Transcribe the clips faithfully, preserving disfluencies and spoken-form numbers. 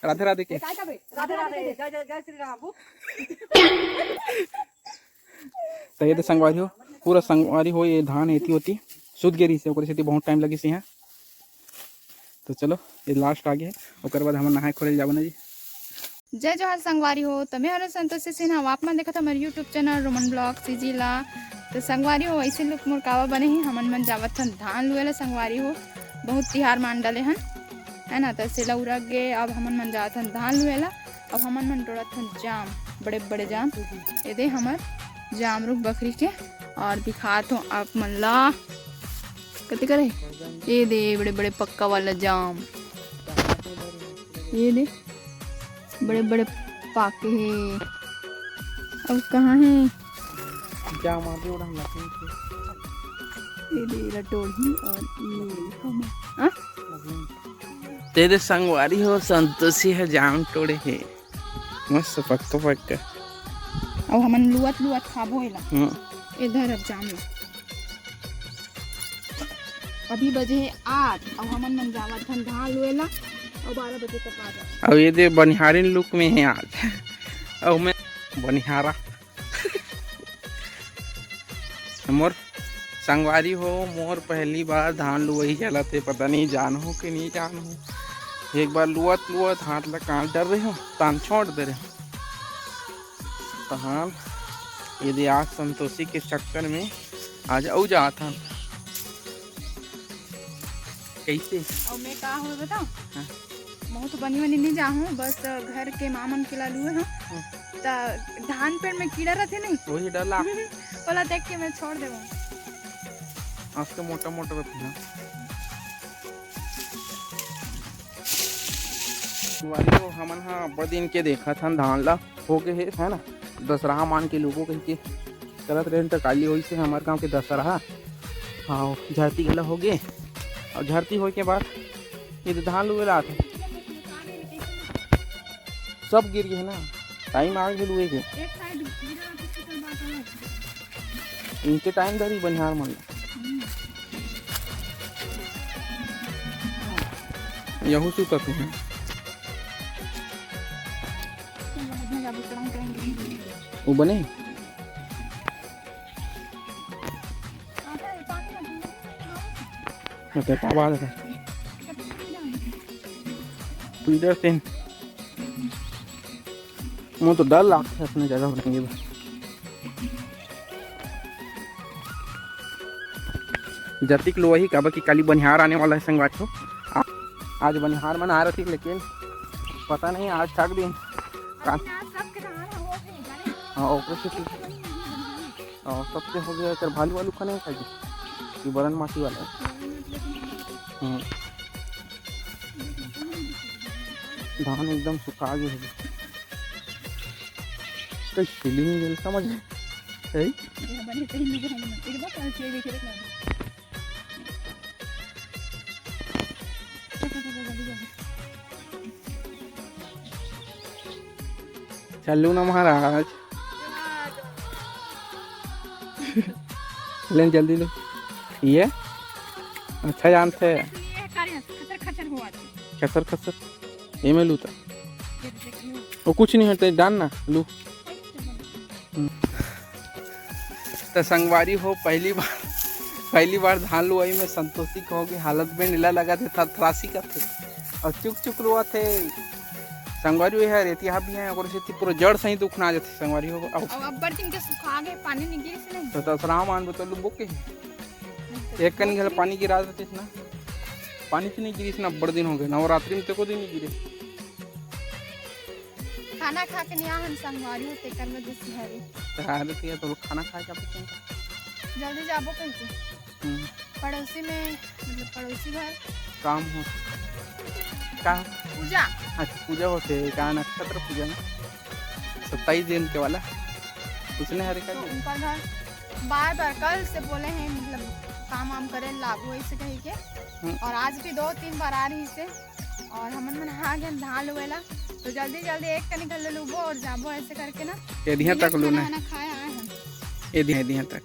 राधे राधे के। राधे राधे, जय जय जय श्री राम। तो ये दे संगवारी हो, पूरा संगवारी हो, ये धान एती ओती सुत गे रहिसे, ओकरे सेती बहुत टाइम लगिस इहाँ। तो चलो, ये लास्ट आ गया है, ओकर बाद हमन नहाए खोले जाबो ना जी। जय जोहार संगवारी हो, तो मैं हरो संतोषी सिन्हा, आप मन देखत हमर YouTube channel Roman blog CG ला। तो संगवारी हो, ऐसे लुक मोर कावा बने ही, हमन मन जावत हन धान लुए ला संगवारी हो, बहुत तिहार मान डाले हन, है ना। तो सेला उरक गे, अब हमन मन जावत हन धान लुए ला। अब हमन मन टोड़त हन जाम, बड़े बड़े जाम। ये दे हमर जाम रुख बखरी के, और दिखात हूँ आप मन ला। कते करे? ये दे बड़े बड़े पक्का वाला जाम, ये दे बड़े बड़े पाके हे। अब कहाँ हे? जाम आगे उड़ा लगे थे। ये दे रटोड़ी और ये हाँ? ते दे संगवारी हो, संतोषी है जाम टोड़े हे। मस्त पक्का पक्का। अब हमन लुअत लुअत खाबो एला। हम्म। इधर अब जाम ला। अभी बजे हे आठ, अब हमन मन जावत हन धान लुए ला, अब बारह बजे तक आ जाओ। अब ये दे बनिहारिन लुक में है आज। अब मैं बनिहारा। मोर संगवारी हो, मोर पहली बार धान लुवई चलत हे, पता नहीं जानहूँ कि नहीं जानहूँ। एक बार लुवत लुवत हाथ ला कांट डर रहे हो, तान छोड़ दे रहे हो। तहान ये दे आज संतोषी के चक्कर में आज अउ जात हन। कैसे? और मैं का हो बताऊं? हाँ। बहुत बनी बनी नहीं जाहूँ, बस घर के मामन के ला लुए हूँ। हाँ। त धान पेड़ में कीड़ा रहते नहीं, वही डला। ओला देख के मैं छोड़ देवो। आज के मोटा मोटा रहते हैं। संगवारी हो, हमन हा अब्बड़ दिन के देखत हन धान ला, हो गे हे, है ना, दसरहा मान के लुबो कहिके चलत रहेन, त काली होइस हे हमर गांव के दसरहा। हाँ, झरती घला हो गे, और झरती होए के बाद ये दे धान लुए ला आथे, सब गिर गे हे ना, टाइम आ गे लुए के। इनके टाइम धरी बनिहार मन ला। यहू सुतत हे। वो बने? ओके, का बात है? पीटर सिंह। मोर तो डर लागथे अतने जगह बनाए बर। जतिक लुवही, काबर कि काली बनिहार आने वाला है संगवारी हो। आ-, आज बनिहार मन आ रही, लेकिन पता नहीं आज तक दिन का। हाँ, ओकरे से और सबके हो गया, एकर भालू वालू खाने का जी, ये बरन माटी वाला है। हम्म। धान एकदम सुखा गए है। कोई फीलिंग नहीं समझ है। चलू ना महाराज। लेन जल्दी ले। ये अच्छा जानते हैं। खचर खचर हुआ था। खचर खचर। ये मैं लूता। वो कुछ नहीं होता, डाल ना, लू। हम्म। त संगवारी हो, पहली बार, पहली बार धान लुआई में संतोषी कहोगे, हालत में नीला लगा थे, थरथरासी का थे। और चुक चुक लुआ थे। संगवारी हो, ये रेतिहा भी है, ओकरे सेती पूरा जड़ सही दुखना जाथे संगवारी हो। अब अब अब्बड़ दिन के सुखा गए, पानी नहीं गिरिस नहीं। तो दसरा मान बतलू बोके है। एक कनी घला पानी गिरा देते ना। पानी तो नहीं गिरिस ना, अब्बड़ दिन हो गए, नवरात्रि में तो को दिन नहीं गिरे। खाना खा के नहीं आहन संगवारी हो, तेकर वजह से हरे। तो हरे तो ये तो लोग खाना खा के आप लोग जल्दी जाबो कहिके। हम्म। पड़ोसी में, मतलब पड़ोसी घर। काम हो। का? पूजा। अच्छा, पूजा होते, का नक्षत्र पूजा में? सत्ताईस दिन के वाला। उसने हरे का तो जी? उनका घर बार बार कल से बोले हैं, मतलब काम वाम करे लागू ऐसे कही के। हम्म। और आज भी दो तीन बार आ रही से, और हमन मन आ गए धान लुएला, तो जल्दी जल्दी एक कनी कर ले लुबो और जाबो ऐसे करके ना। एदिहा तक लूना। खाना खाए आए हैं। एदिहा, एदिहा तक।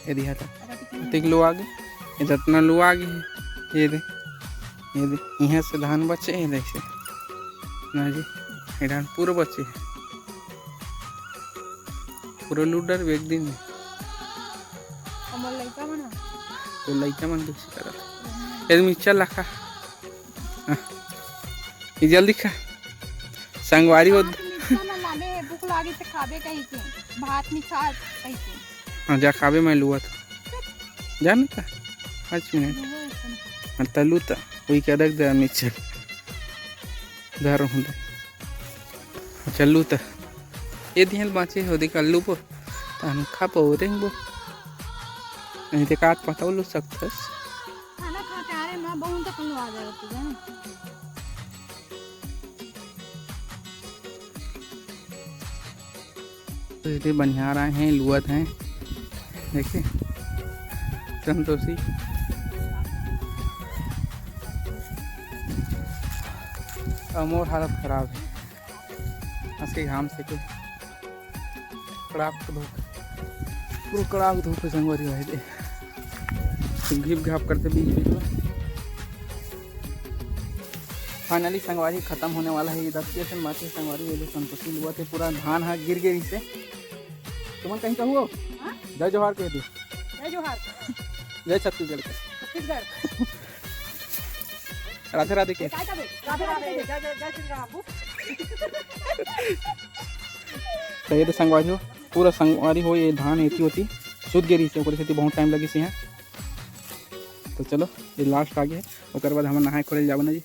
एदिहा तक। अतिक लुआ गे, ये जतना लुआ गे हे, ये दे। ये दे, इहाँ से धान बचे हे, देख से। ना जी, ये धान पूरा बचे हे। पूरा लूट डरबे एक दिन में। हमर लइका मन ह। तो लइका मन कइसे करत? ये मिक्सचर ला खा। हाँ। ये जल्दी खा। संगवारी हो। हाँ, मिक्सचर ला लाने हे, भूख लागे से खाबे कही के। भात नहीं खा कही के। हाँ, जा खाबे, मैं लुआ था। जा ना था। पाँच मिनट। लुआ है। हाँ, तलू था। वही के रख दे मिक्सचर। धर रहूं दे। चलू त। ये दिहल बाँचे हो, देख, अल्लू बो। तहन खा पो, रेंग बो। नहीं ते काट पता उल्लू सकथस। खाना खा के आ रहे, मैं बहुत तक उल्लू आ जाएगा तुझे ना। तो ये बनिहार आए हैं, लुअत हैं। देखिए, संतोषी। अब मोर हालत खराब है आज के घाम से के। कड़ाक धूप, पूरा कड़ाक धूप है संगवारी भाई दे। घिप घाप करते बीच बीच में। फाइनली संगवारी खत्म होने वाला है। ये दस के सन बाकी संगवारी, ये लोग संतोषी लुआ थे, पूरा धान हा गिर गे से। तुमन कहीं कहू हो? हाँ? जय जोहार कह दे। जय जोहार। जय छत्तीसगढ़ के। छत्तीसगढ़। राधे राधे के। काय का बे? राधे राधे। जय जय जय श्री राम। तो ये तो संगवारी हो, पूरा संगवारी हो, ये धान एती होती सुत गे रही से, ओकरे सेती बहुत टाइम लगी से यहाँ। तो चलो, ये लास्ट आगे है, ओकर बाद हम नहाए खोले जाबो ना जी।